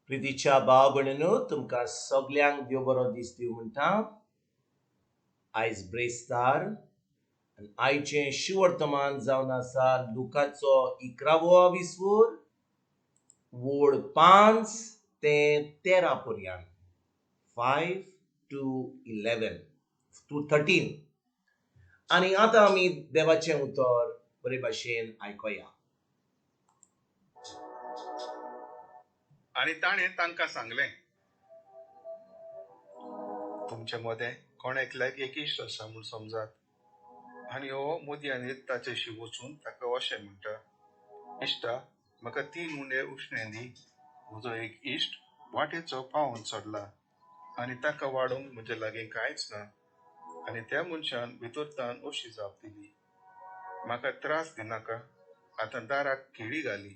प्रितीच्या भाव भयणीनो, तुमकां सगल्यांक देव बरो दीस दिवं म्हणटा. आयज ब्रेस्तार आनी आयचें शिवर्तमान जावन आसा लुकाचो 11वो विस्वूर वोड 5 ते 13 पर्यंत, 5 to 11 to 13. आनी आतां आमी देवाचें उतर बरे भाशेन आयकोया. आनी ताणें तांकां सांगलें, तुमचे मदें कोण एकल्याक एक इश्ट आसा म्हूण समजात, आनी हो मुदयानीत ताचेशी वचून ताका अशें म्हणटा, इश्टा, म्हाका 3 उंडे उश्णे दी, म्हजो एक इश्ट वाटेचो पावून चडला आनी ताका वाडूंक म्हजे लागीं कांयच ना. आनी त्या मनशान भितरतान अशी जाप दिली, म्हाका त्रास दिनाका, आतां दाराक खिळी घाली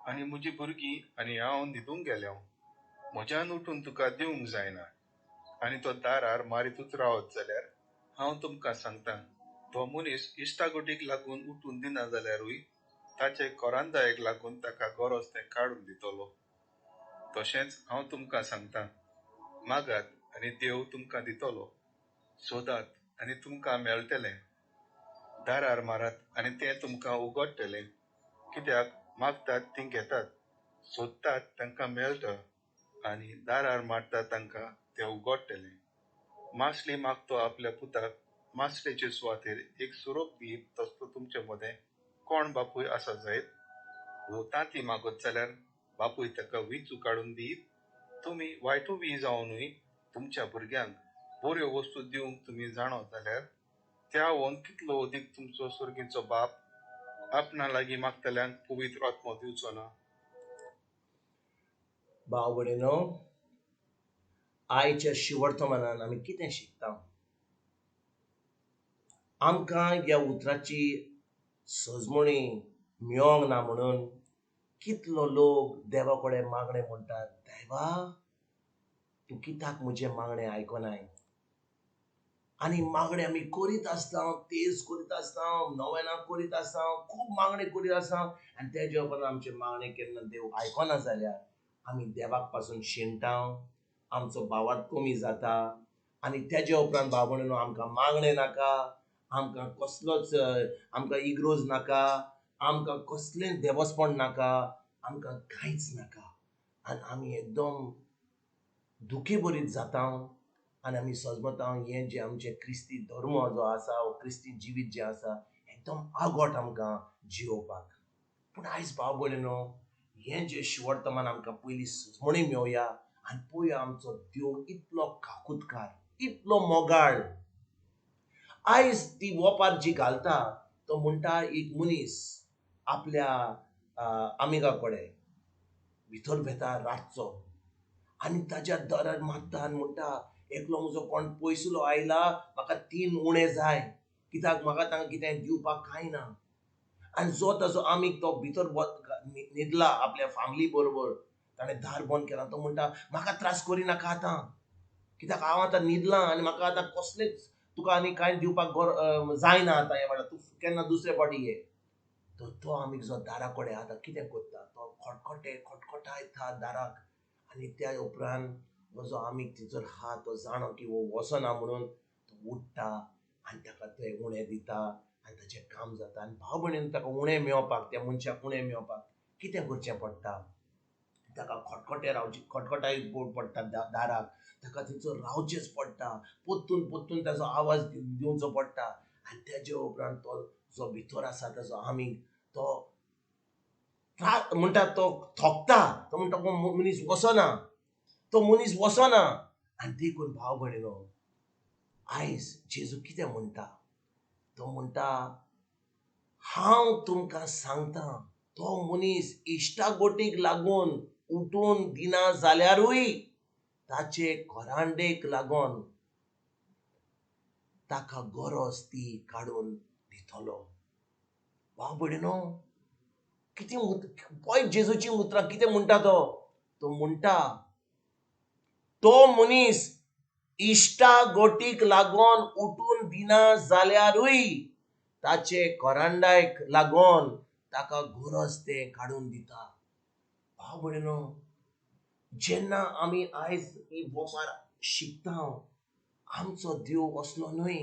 आनी म्हजी भुरगीं आनी हांव न्हिदूंक गेल्या, म्हज्यान उठून तुका दिवंक जायना. आनी तो दारार मारितूच रावत जाल्यार हांव तुमकां सांगता, तो मनीस इश्टागोटीक लागून उठून दिना जाल्यारूय ताचे कोरांदायेक लागून ताका गरज तें काडून दितलो. तशेंच हांव तुमकां सांगता, मागात आनी देव तुमकां दितलो, सोदात आनी तुमकां मेळटलें, दारार मारात आनी तें तुमकां उगडटलें. कित्याक मागतात तीं घेतात, सोदतात तांकां मेळटा, आनी दारार मारतात तांकां तें उगडटलें. मासली मागतो आपल्या पुताक मासलेचे सुवातेर एक सोरोप दीत तसलो तुमचे मदें कोण बापूय आसा जायत? वो तांती मागत जाल्यार बापूय ताका विंचू काडून दीत? तुमी वायटू बी जावनूय तुमच्या भुरग्यांक बऱ्यो वस्तू दिवंक तुमी जाणो जाल्यार त्यावन कितलो अदीक तुमचो सर्गीचो बाप आपणा लागीं मागतल्यांक पवित्र आत्मो दिवचो ना? भाव भयणीनो, आयच्या शिवर्तमानान आमी कितें शिकता? आमकां ह्या उतराची सजमणी मेळोंक ना म्हणून कितलो लोक देवा कडेन मागणें म्हणटात, देवा तूं कित्याक म्हजें मागणें आयकनाय? आनी मागणें आमी करीत आसता, तेज करीत आसता, नवेनां करीत आसता, खूब मागणें करीत आसता, आनी तेजे उपरांत आमचें मागणें केन्ना देव आयकना जाल्यार आमी देवाक पासून शिणटा, आमचो भावार्थ कमी जाता. आनी तेजे उपरांत भाव भयणीनो आमकां मागणें नाका, आमकां कसलोच आमकां इग्रोज नाका, आमकां कसलें देवस्पण नाका, आमकां कांयच नाका. आनी आमी एकदम दुखी बरीत जाता आनी आमी सजमता हें जें आमचें क्रिस्ती धर्म जो आसा वो क्रिस्ती जिवीत जें आसा एकदम आगोट आमकां जियोवपाक. पूण आयज भाव भयणीनो हें जें शिवर्तमान आमकां पयलीं सजमणी मेवया आनी पळोवया आमचो देव इतलो काकुतकार, इतलो मोगाळ. आयज ती वोपार जी घालता तो म्हणटा एक मनीस आपल्या आमिगा कडेन भितर वेता रातचो आनी ताज्या दारार मारता आनी म्हणटा, एकलो म्हजो कोण पयसुलो आयला, म्हाका 3 उणे जाय, कित्याक म्हाका तांकां कितें दिवपाक कांय ना. आनी जो ताजो आमीग तो भितर न्हिदला आपल्या फामिली बरोबर, ताणें दार बंद केलां, तो म्हणटा म्हाका त्रास करिनाका आतां, कित्याक हांव आतां न्हिदलां आनी म्हाका आतां कसलेंच तुका आनी कांय दिवपाक जायना आतां हें म्हणल्यार तूं केन्ना दुसरे फावटी ये. तर तो आमीग जो दारा कडेन आतां कितें करता, तो खटखटे खटखटायता दाराक. आनी त्या उपरांत हो जो आमीग थंयसर आहा तो जाणो की हो वचना म्हणून तो उठ्ठा आनी ताका ते उणे दिता आनी ताचें काम जाता. आनी भाव भयणीन ताका उणें मेळपाक, त्या मनशाक उणें मेळपाक कितें करचें पडटा, ताका खटखटे रावचे, खटखटाय पडटा दाराक, ताका थंयसर रावचेंच पडटा, परतून परतून ताचो आवाज दिवचो पडटा. आनी तेजे उपरांत तो जो भितर आसा ताजो आमीग तो म्हणटा, तो थोकता, तो म्हणटा हो मनीस वचना, तो मनीस वचना. आनी देखून भाव भयणीनो आयज जेजू कितें म्हणटा, तो म्हणटा हांव तुमकां सांगता, तो मनीस इश्टागोटीक लागून उठून दिना जाल्यारूय ताचे कोरांडेक लागून ताका गरज ती काडून दितलो. भाव भयणीनो कितें पळय जेजूची उतरां कितें म्हणटा तो, तो म्हणटा तो मनीस इश्टागोटीक लागून उठून दिना जाल्यारूय ताचे कोरांडायक लागून ताका गरज तें काडून दिता. भाव भयणीनो जेन्ना आमी आयज ही वोपार शिकता, आमचो देव असलो न्हय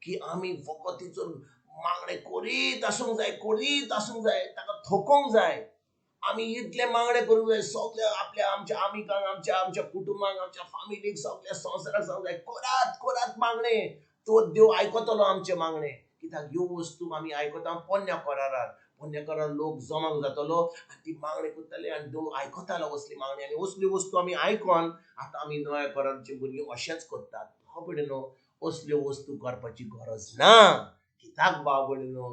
की आमी फकत तिचो मागणें करीत आसूंक जाय, करीत आसूंक जाय, ताका थकोवंक जाय. आमी इतले मागणें करूंक जाय सगल्या आपल्या आमच्या आमिकांक, आमच्या आमच्या कुटुंबांक, आमच्या फामिलीक, सगल्या संवसाराक सांगूंक जाय, करात करात मागणें, तो देव आयकतलो आमचें मागणें. कित्याक ह्यो वस्तू आमी आयकता पोन्न्या करारार. पोन्न्या करार लोक जमांक जातलो आनी ती मागणी करताले आनी देव आयकतालो असली मागणी. आनी असली वस्तू आमी आयकोन आतां आमी नव्या करारची भुरगीं अशेंच करतात. भाव भयणीनो, असल्यो वस्तू करपाची गरज ना. कित्याक भाव भयणीनो,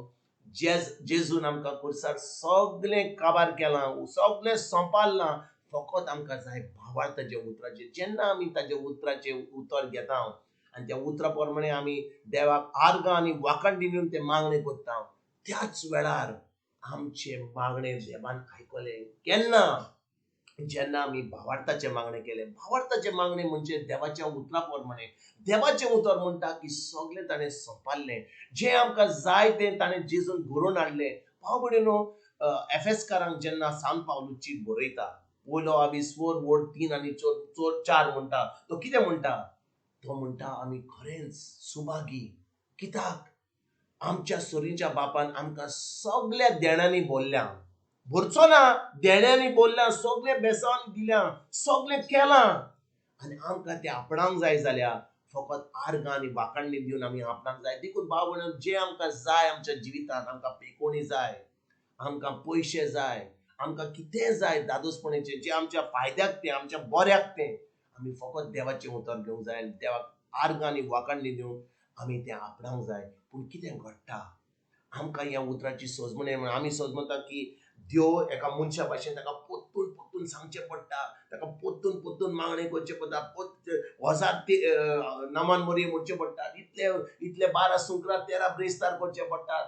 जेजून आमकां खुर्सार सगलें काबार केलां, सगलें सोंपारलां. फकत आमकां जाय भावार्थ ताच्या उतराचेर. जेन्ना आमी ताच्या उतराचें उतर घेता आनी त्या उतरा प्रमाणे आमी देवाक आर्गां आनी वाखाण दिवन तें मागणें करता, त्याच वेळार आमचें मागणें देवान आयकलें. केन्ना? जेन्ना आमी भावार्थाचें मागणें केलें. भावार्थाचें मागणें म्हणजे देवाच्या उतरा प्रमाणे. देवाचें उतर म्हणटा की सगलें ताणें सोंपारलें, जें आमकां जाय तें ताणें जेजून घडोवन हाडलें. भाव भयणीनो, एफेसकारांक जेन्ना सान पावलू चीट बरयता, पयलो आवीस 4 वड 3 आनी 4 म्हणटा, तो कितें म्हणटा? तो म्हणटा आमी खरेंच सुभागी, कित्याक आमच्या सोरींच्या बापान आमकां सगल्या देण्यांनी बोल्ल्या, भरचो ना देण्यांनी बोल्ल्या, सगलें बेसांनी दिल्या, सगलें केलां. आनी आमकां तें आपणांक जाय जाल्यार फकत आर्गां आनी वाखाणणी दिवन आमी आपणाक जाय. देखून भाव भयणीनो, जें आमकां जाय आमच्या जिवितांत, आमकां पेकोणी जाय, आमकां पयशे जाय, आमकां कितें जाय दादोसपणेचें, जें आमच्या फायद्याक तें, आमच्या बऱ्याक तें, आमी फकत देवाचें उतर घेवंक जाय आनी देवाक आर्गां आनी वाखाणणी दिवन आमी तें आपणांक जाय. पूण कितें घडटा, आमकां ह्या उतराची सजमणी आमी सजमता की देव एका मनशा भाशेन ताका पोत्तून पोत्तून सांगचें पडटा, ताका पोत्तून पोत्तून मागणें करचें पडटा, हजार नमान मोरये म्हणचें पडटा, इतले इतले 12 सुंकरां 13 ब्रेस्तार करचें पडटात,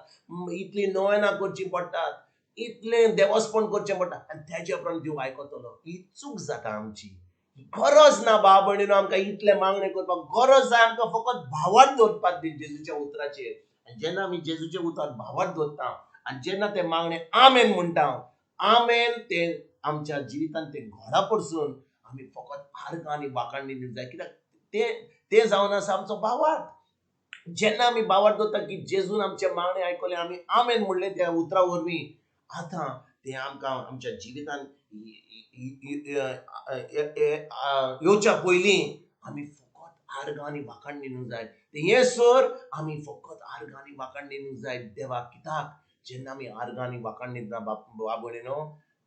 इतली नोवेनां करचीं पडटात, इतलें देवस्पण करचें पडटा आनी तेज्या उपरांत देव आयकतलो. ही चूक जाता आमची. गरज ना भाव भयणीनो आमकां इतलें मागणें करपाक. गरज जाय आमकां फकत भावार्थ दवरपाक जेजूच्या उतराचेर. आनी जेन्ना आमी जेजूचें उतर भावार्थ दवरता आनी जेन्ना तें मागणें आमेन म्हणटा, आमेन तें आमच्या जिवितांत तें घडा पसून आमी फकत आर्गां आनी वाखाणणी दिवंक जाय. कित्याक तें तें जावन आसा आमचो भावार्थ. जेन्ना आमी भावार्थ दवरता की जेजून आमचें मागणें आयकलें, आमी आमेन म्हणलें त्या उतरा वरवीं, आतां तें आमकां आमच्या जिवितांत येवच्या पयलीं आमी फकत आर्गां आनी वाखाण दिवंक जाय. तें हें सर आमी फकत आर्गां आनी वाखाण दिवंक जाय देवाक. कित्याक जेन्ना आमी आर्गां आनी वाखाण दिता भाव भयणीनो,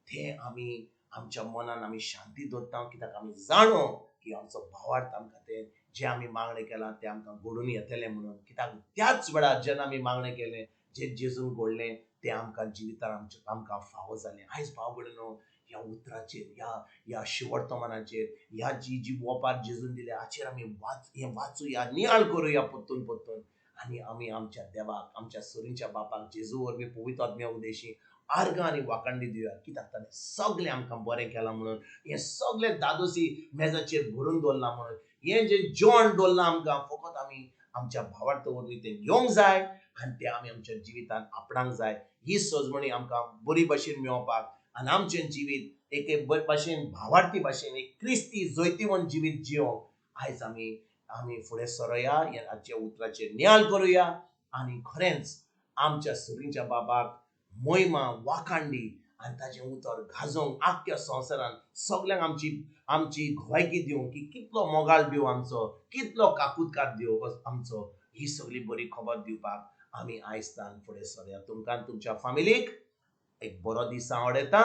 तें आमी आमच्या मनान आमी शांती दवरता. कित्याक आमी जाणो की आमचो भावार्थ आमकां तें जें आमी मागणें केलां तें आमकां घडून येतलें म्हणून. कित्याक त्याच वेळार जेन्ना आमी मागणें केलें, जें जेजून घडलें तें आमकां जिवितान आमकां फावो जालें. आयज भाव भयणीनो, ह्या उतराचेर, ह्या ह्या शिवर्तमानाचेर, ह्या जी जी वोपार जेजून दिल्या हाचेर आमी हें वाचुया, नियाळ करुया पोत्तून पोत्तून आनी आमी आमच्या देवाक, आमच्या सोरींच्या बापाक जेजू वरवीं पवित्र आत्म्या उदेशी आर्गां आनी वाखाणणी दिवया. कित्याक ताणें सगलें आमकां बरें केलां म्हणून, हें सगलें दादोसी मेजाचेर भरून दवरलां म्हणून, हें जें जेवण दवरलां आमकां, फकत आमी आमच्या भावार्थ वरवीं तें घेवंक जाय आनी तें आमी आमच्या जिवितांत आपणांक जाय. ही सजमणी आमकां बरी भाशेन मेळोवपाक आनी आमचें जिवीत एक बरे भाशेन भावार्थी भाशेन एक क्रिस्ती जैतिवंत जिवीत जियोंक आयज आमी आमी फुडें सरोया, ह्या आजच्या उतराचेर नियाळ करुया आनी खरेंच आमच्या सुरींच्या बाबाक मोहिमा वाखाणली आनी ताचें उतर गाजोवंक आख्ख्या संवसारान सगल्यांक आमची आमची गवायकी दिवंक की कितलो मोगाळ देव आमचो, कितलो काकुतकार देव आमचो, ही सगळी बरी खबर दिवपाक आमी आयज तान फुडें सरया. तुमकां तुमच्या फामिलीक एक बरो दीस आवडटा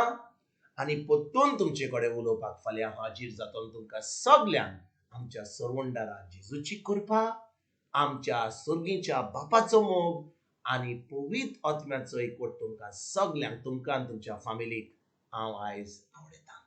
आनी परतून तुमचे कडेन उलोवपाक फाल्यां हाजीर जातलो. तुमकां सगल्यांक आमच्या सरवंडारा जेजूची कृपा, आमच्या सर्गीच्या बापाचो मोग आनी पवित्र आत्म्याचो एकवट तुमकां सगल्यांक, तुमकां आनी तुमच्या फामिलीक हांव आयज आवडटा.